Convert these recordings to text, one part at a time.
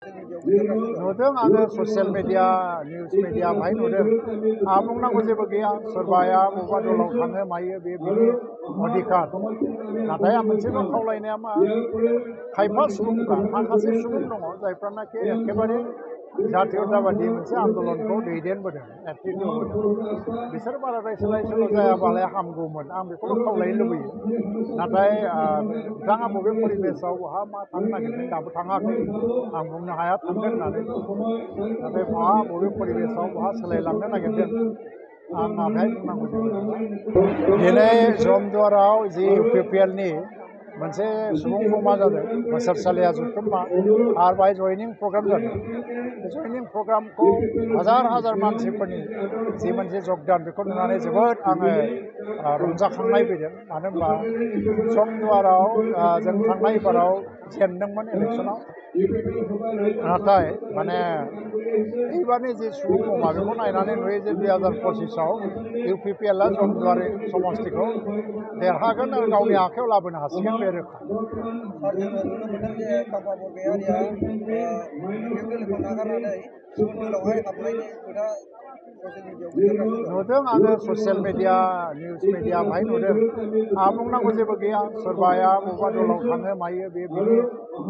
नुदों आङो social media news media बाहाय नुदों आंहा बुंनांगौ जेबो गैया सोरबाया बबेबा दलाव थाङो मायो बे बिनि अधिकार नाथाय आं मोनसेल' खावलायनाया मा खायफा सुबुंफ्रा माखासे सुबुं दङ जायफ्रानाखि एखेबारे जातीयताबादि मोनसे आन्दलनखौ दैदेनबोदों नेतृत्व होबोदों बिसोर बाराद्राय सोलाय सोल' जायाबालाय हामगौमोन आं बेखौल' खावलायनो लुबैयो नाथाय बिथाङा बबे परिबेसाव बहा मा थांनो नागिरदों दाबो थाङाखै आं बुंनो हाया थांगोन होननानै नाथाय बहा बबे परिबेसाव बहा सोलायलांनो नागिरदों आं नाथाय बुंनांगौ जेबो गैया दिनै जमदुवाराव जि इउपिपिएलनि मोनसे सुबुं जमा जादों बोसोरसालिया जथुम्मा आरो बाहाय जयनिं प्रग्राम जादों बे जयनिं प्रग्रामखौ हाजार हाजार मानसिफोरनि जि मोनसे जगदान बेखौ नुनानै जोबोद आङो रंजाखांनाय फैदों मानो होनबा जमदुवाराव जों थांनाय बाराव जेनदोंमोन इलेक्सनाव नाथाय माने এইবারनि जे सुबुं जमा बेखौ नायनानै नुयो जे 2025आव इउपिपिएलआ जमदुवार समष्टिखौ देरहागोन आरो गावनि आखायाव लाबोनो हासिगोन बे रोखा नुदों आङो ससियेल मिडिया निउज मिडिया बाहाय नुदों आंहा बुंनांगौ जेबो गैया सोरबाया बबेबा दलाव थाङो मायो बे बिनि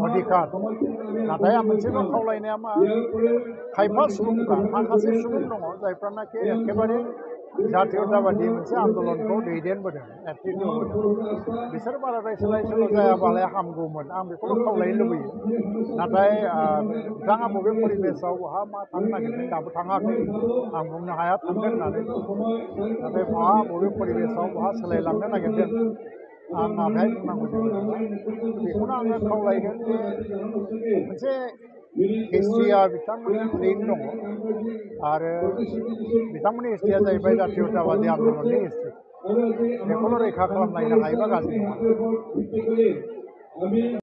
अधिकार नाथाय आं मोनसेल' खावलायनाया मा खायफा सुबुंफ्रा माखासे सुबुं दङ जायफ्रानाखि एखेबारे जातीयताबादि मोनसे आन्दलनखौ दैदेनबोदों नेतृत्व होबोदों बिसोर बाराद्राय सोलाय सोल' जायाबालाय हामगौमोन आं बेखौल' खावलायनो लुबैयो नाथाय बिथाङा बबे परिबेसाव बहा मा थांनो नागिरदों दाबो थाङाखै आं बुंनो हाया थांगोन होननानै नाथाय बहा बबे परिबेसाव बहा सोलायलांनो नागिरदों आं नाथाय बुंनांगौ जेबो गैया बेखौनो आङो खावलायगोन जे मोनसे हिस्ट्रिया बिथांमोननि लिंक दङ आरो बिथांमोननि हिस्ट्रिया जाहैबाय जातीयताबादि आन्दलननि हिस्ट्रि बेखौल' रैखा खालामलायनो हायोबा गाज्रि नङा